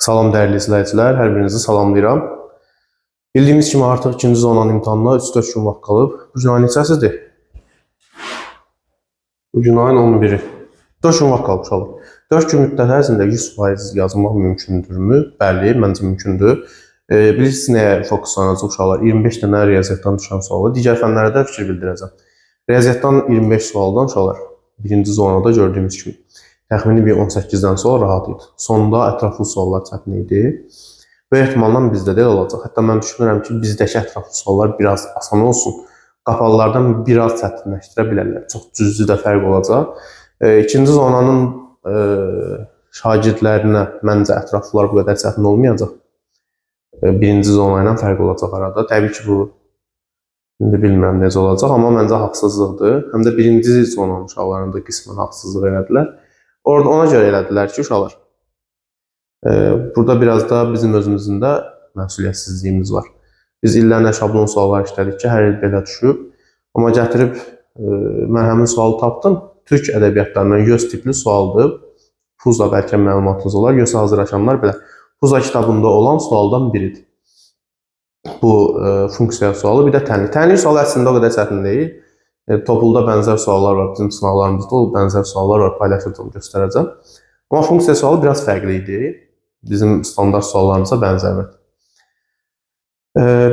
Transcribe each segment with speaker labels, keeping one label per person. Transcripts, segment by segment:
Speaker 1: Salam dəyərli izləyicilər, hər birinizi salamlayıram. Bildiyimiz kimi artıq ikinci zonanın imtahanına 3-4 gün vaxt qalıb. Bu gün ayın neçəsidir? Bu gün ayın 11-i. 4 gün vaxt qalıb uşaqlar. 4 gün müddət ərzində 100% yazmaq mümkündürmü? Bəli, məncə mümkündür. Bilirsiniz nəyə fokuslanacaq uşaqlar? 25 dənə riyaziyyatdan düşən sualı. Digər fənlərə də fikir bildirəcəm. Riyaziyyatdan 25 sualdan uşaqlar birinci zonada gördüyümüz kimi təxmini bir 18 dənə sual rahat idi. Sonda ətraflı suallar çətin idi. Böyük ehtimalla bizdə də elə olacaq. Hətta mən düşünürəm ki, bizdəki ətraflı suallar biraz asan olsun. Qapalılardan biraz çətinləşdirə bilərlər. Çox cüzi də fərq olacaq. İkinci zonanın şagirdlərinə məncə ətraflılar bu qədər çətin olmayacaq. Birinci zona ilə fərq olacaq arada. Təbii ki, bu indi bilmirəm necə olacaq, amma məncə haqsızlıqdır. Həm də birinci zonanın uşaqlarına da qismən haqsızlıq elədilər. Orada ona görə elədilər ki, uşaqlar. Burada biraz da bizim özümüzün də məsuliyyətsizliyimiz var. Biz illərlə şablon suallar işlədik ki, hər il belə düşüb. Amma gətirib mən həmin sualı tapdım. Türk ədəbiyyatlarından YÖS tipli sualdır. PUZA bəlkə məlumatınız olar. YÖS-ə hazırlaşanlar bilər. PUZA kitabında olan sualdan biridir. Bu funksiya sualı, bir də tənlik. Tənlik sualı əslində o qədər çətin deyil. Topulda bənzər suallar var. Bizim sınavlarımızda o bənzər suallar var. Paylaşacağım, göstərəcəm. Amma funksiya sualı biraz fərqli idi. Bizim standart suallarımıza bənzəmir.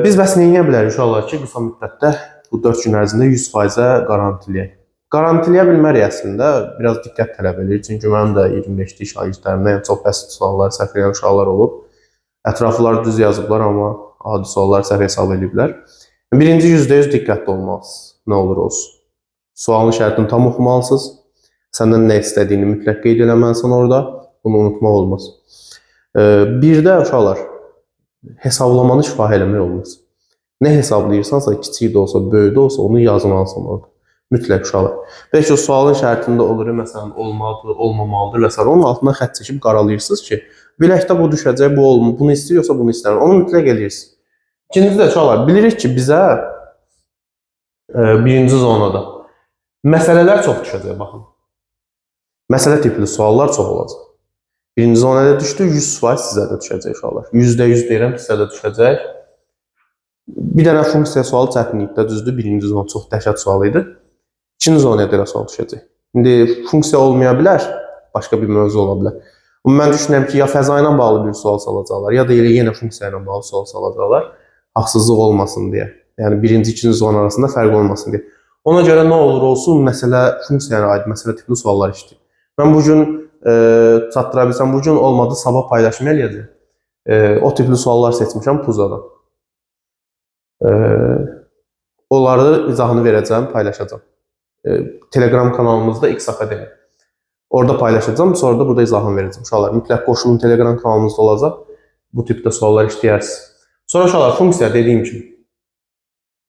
Speaker 1: Biz bəs nə edə bilərik uşaqlar ki, qısa müddətdə bu 4 gün ərzində 100%-ə qarantiləyək? Qarantiləyə bilmərik əslində, biraz diqqət tələb edir. Çünki mənim də 25-lik şagirdlərimdə yəni çox bəsit suallar səhv edən uşaqlar olub. Ətraflılar düz yazıblar, amma adi suallar səhv hesab ediblər. Birinci %100 diqqətli olmalısınız, nə olur olsun. Sualın şərtini tam oxumalısınız. Səndən nə istədiyini mütləq qeyd eləməlisən orada. Bunu unutmaq olmaz. Bir də uşaqlar, hesablamanı şifahi eləmək olmaz. Nə hesablayırsansa, kiçik də olsa, böyük də olsa, onu yazmalısan orada. Mütləq uşaqlar. Bəlkə o sualın şərtində olur, məsələn, olmalıdır, olmamalıdır və s. Onun altına xətt çəkib qaralayırsınız ki, bilək də bu düşəcək, bu olmur, bunu istəyir, yoxsa bunu istəmir. Onu mütləq eləyirsiniz. İkinci də uşaqlar, bilirik ki, bizə birinci zonada məsələlər çox düşəcək, baxın. Məsələ tipli suallar çox olacaq. Birinci zonada düşdü, 100% sizə də düşəcək uşaqlar. %100 deyirəm, sizə də düşəcək. Bir dənə funksiya sualı çətin idi də, düzdür. Birinci zona çox dəhşət sualı idi. İkinci zonaya da elə sual düşəcək. İndi funksiya olmaya bilər, başqa bir mövzu ola bilər. Amma mən düşünürəm ki, ya fəza ilə bağlı bir sual salacaqlar, ya da elə yenə funksiya ilə bağlı sual salacaqlar. Haqsızlıq olmasın deyə. Yəni birinci, ikinci zona arasında fərq olmasın deyə. Ona görə nə olur olsun, məsələ funksiyaya aid məsələ tipli suallar işləyir. Mən bu gün çatdıra bilsəm, bu gün olmadı, sabah paylaşım eləyəcəm. O tipli suallar seçmişəm PUZA-dan. Onları izahını verəcəm, paylaşacağam. Telegram kanalımızda X Akademi. Orada paylaşacağım, sonra da burada izahını verəcəm. Uşaqlar, mütləq qoşulun, Telegram kanalımızda olacaq. Bu tipdə suallar işləyərsiniz. Sonra uşaqlar, funksiya dediyim kimi.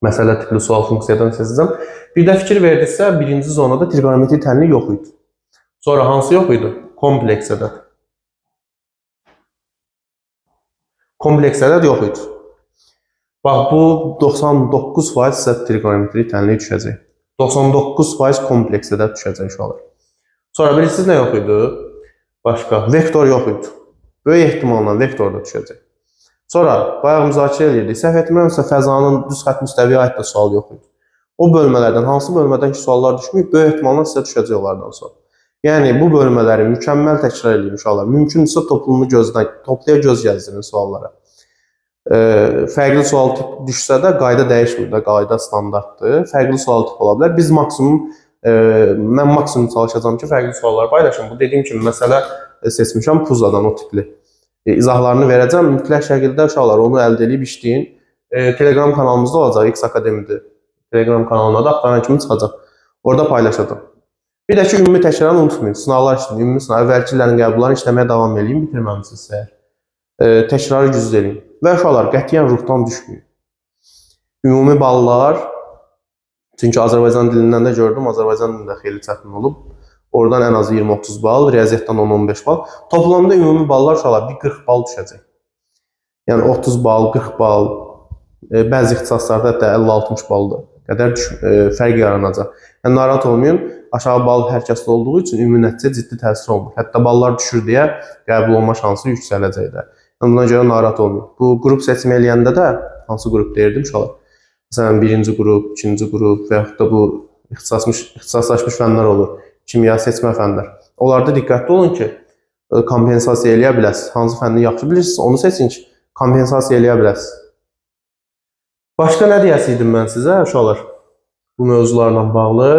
Speaker 1: Məsələ tipli sual funksiyadan seçəcəm. Bir də fikir verdiksə, birinci zonada trigonometri tənliyi yox idi. Sonra hansı yox idi? Kompleks ədəd. Kompleks ədəd yox idi. Bax, bu 99% sizə trigonometri tənliyi düşəcək. 99% kompleks ədəd düşəcək uşaqlar. Sonra bilirsiniz nə yox idi? Başqa, vektor yox idi. Böyük ehtimalla vektor da düşəcək. Sonra, bayaq müzakirə edirdik. Səhv etmirəmsə, fəzanın düz xətt müstəviyə aid də sual yox idi. O bölmələrdən, hansı bölmədən ki suallar düşməyib, böyük ehtimalla sizə düşəcək onlardan sonra. Yəni, bu bölmələri mükəmməl təkrar edin uşaqlar. Mümkündürsə, topluya göz gəzdirin suallara. Fərqli sual tip düşsə də qayda dəyişmir də, qayda standartdır. Fərqli sual tip ola bilər. Biz maksimum, mən maksimum çalışacağam ki, fərqli suallar paylaşım. Bu dediyim kimi məsələ seçmişəm PUZA-dan o tipli. İzahlarını verəcəm. Mütləq şəkildə uşaqlar onu əldə edib işləyin. Telegram kanalımızda olacaq, X Akademidir. Telegram kanalına da axtaran kimi çıxacaq. Orada paylaşacağam. Bir də ki, ümumi təkrarını unutmayın. Sınavlar işləyin, ümumi sınav, əvvəlki illərin qəbullarını işləməyə davam eləyin, bitirməmişsinizsə əgər. Təkrarı güclü eləyin. Və uşaqlar, qətiyyən ruhdan düşməyin. Ümumi ballar, çünki Azərbaycan dilindən də gördüm, Azərbaycan dilində xeyli çətin olub. Oradan ən azı 20-30 bal, riyaziyyatdan 10-15 bal. Toplamda ümumi ballar uşaqlar bir 40 bal düşəcək. Yəni 30 bal, 40 bal, bəzi ixtisaslarda hətta 50-60 baldır qədər fərq yaranacaq. Yəni narahat olmayın, aşağı bal hər kəsdə olduğu üçün ümumi nəticə ciddi təsir olmur. Hətta ballar düşür deyə qəbul olma şansı yüksələcək də. Yəni, buna görə narahat olmayın. Bu qrup seçimi eləyəndə də hansı qrup deyirdim uşaqlar? Məsələn, birinci qrup, ikinci qrup və yaxud da bu ixtisaslaşmış fənlər olur. Kimya seçmə fənlər. Onlarda diqqətli olun ki, kompensasiya eləyə biləsiniz. Hansı fənni yaxşı bilirsiniz, onu seçin ki, kompensasiya eləyə biləsiniz. Başqa nə deyəsiydim mən sizə, uşaqlar? Bu mövzularla bağlı.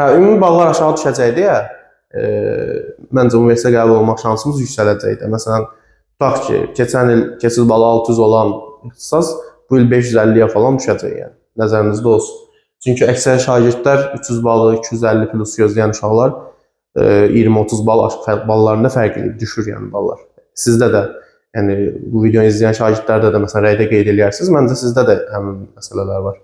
Speaker 1: Hə, ümumi ballar aşağı düşəcək deyə, məncə universitetə qəbul olmaq şansımız yüksələcək də. Məsələn, tutaq ki, keçən il keçid balı 600 olan ixtisas bu il 550-yə falan düşəcək yəni. Nəzərinizdə olsun. Çünki əksər şagirdlər 300 balı, 250 plus gözləyən uşaqlar 20-30 bal ballarında fərq eləyir, düşür yəni ballar. Sizdə də, yəni bu videonu izləyən şagirdlərdə də məsələn rəydə qeyd eləyərsiniz. Məncə sizdə də həmin məsələlər var.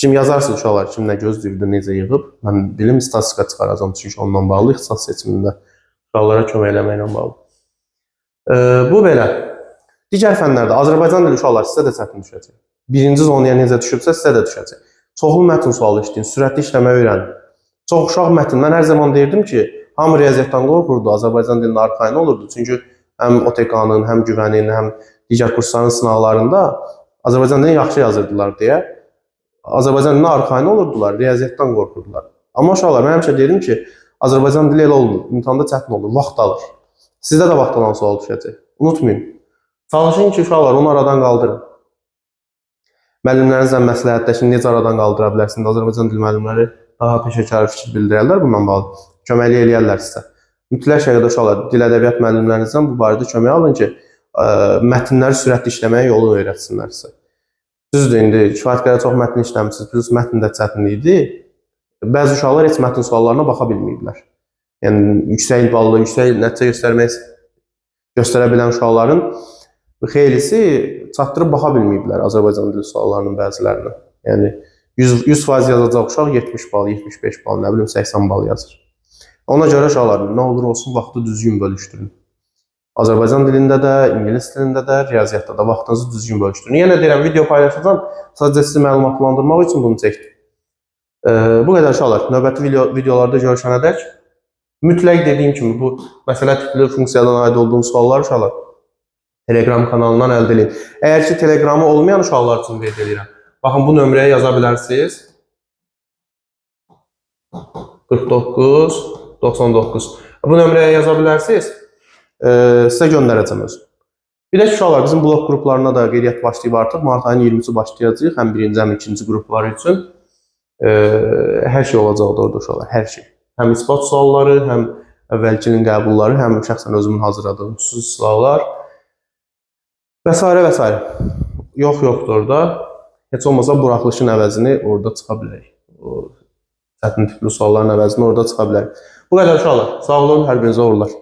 Speaker 1: Kim yazarsınız uşaqlar, kim nə gözləyirdi, necə yığıb, mən bilim statistika çıxaracağam çünki ondan bağlı ixtisas seçimində uşaqlara kömək eləməklə bağlı. Bu belə. Digər fənlərdə Azərbaycan dili uşaqlar sizə də çətin düşəcək. Birinci zonaya necə düşübsə sizə də düşəcək. Çoxlu mətn sualı işləyin, sürətli işləməyi öyrənin. Çox uşaq mətn, mən hər zaman deyirdim ki, hamı riyaziyyatdan qorxurdu, Azərbaycan dilində arxayın olurdu. Çünki həm OTK-nın, həm Güvənin, həm digər kursların sınaqlarında Azərbaycan dilini yaxşı yazırdılar deyə Azərbaycan dilinə arxayın olurdular, riyaziyyatdan qorxurdular. Amma uşaqlar, mən həmişə deyirdim ki, Azərbaycan dili elə olmur, imtahanda çətin olur, vaxt alır. Sizdə də vaxt alan sual düşəcək. Unutmayın. Çalışın ki, uşaqlar onu aradan qaldırın. Müəllimlərinizlə məsləhətləşin, necə aradan qaldıra bilərsiniz. Azərbaycan dili müəllimləri daha peşəkar fikir bildirərlər bundan bağlı. Köməklik eləyərlər sizə. Mütləq şəkildə uşaqlar, dil ədəbiyyat müəllimlərinizdən bu barədə kömək alın ki, mətnləri sürətli işləməyə yolunu öyrətsinlər sizə. Düzdür, indi kifayət qədər çox mətn işləmişsiniz, plus mətn də çətin idi. Bəzi uşaqlar heç mətn suallarına baxa bilməyiblər. Yəni yüksək ballı, yüksək nəticə göstərə bilən uşaqların xeylisi çatdırıb baxa bilməyiblər Azərbaycan dili suallarının bəzilərinə. Yəni 100% yazacaq uşaq 70 bal, 75 bal, nə bilim 80 bal yazır. Ona görə uşaqlar nə olur olsun vaxtı düzgün bölüşdürün. Azərbaycan dilində də, ingilis dilində də, riyaziyyatda da vaxtınızı düzgün bölüşdürün. Yenə deyirəm, video paylaşacağam. Sadəcə sizi məlumatlandırmaq üçün bunu çəkdim. Bu qədər uşaqlar. Növbəti videolarda görüşənədək mütləq dediyim kimi bu məsələ tipli funksiyadan aid olduğum suallar uşaqlar Telegram kanalından əldə edin. Əgər ki Telegramı olmayan uşaqlar üçün qeyd edirəm. Baxın bu nömrəyə yaza bilərsiniz. 49 99. Bu nömrəyə yaza bilərsiniz. Sizə göndərəcəm özüm. Bir də ki, uşaqlar bizim blok qruplarına da qeydiyyat başlayıb artıq. Mart ayının 20-si başlayacağıq. Həm birinci, həm ikinci qrupları üçün. Hər şey olacaqdır orada uşaqlar, hər şey. Həm isbat sualları, həm əvvəlkinin qəbulları, həm şəxsən özümün hazırladığım xüsusi suallar və s. və s. Yox, yoxdur orada. Heç olmasa buraxılışın əvəzini orada çıxa bilərik. O çətin tipli sualların əvəzini orada çıxa bilərik. Bu qədər uşaqlar. Sağ olun, hər birinizə uğurlar.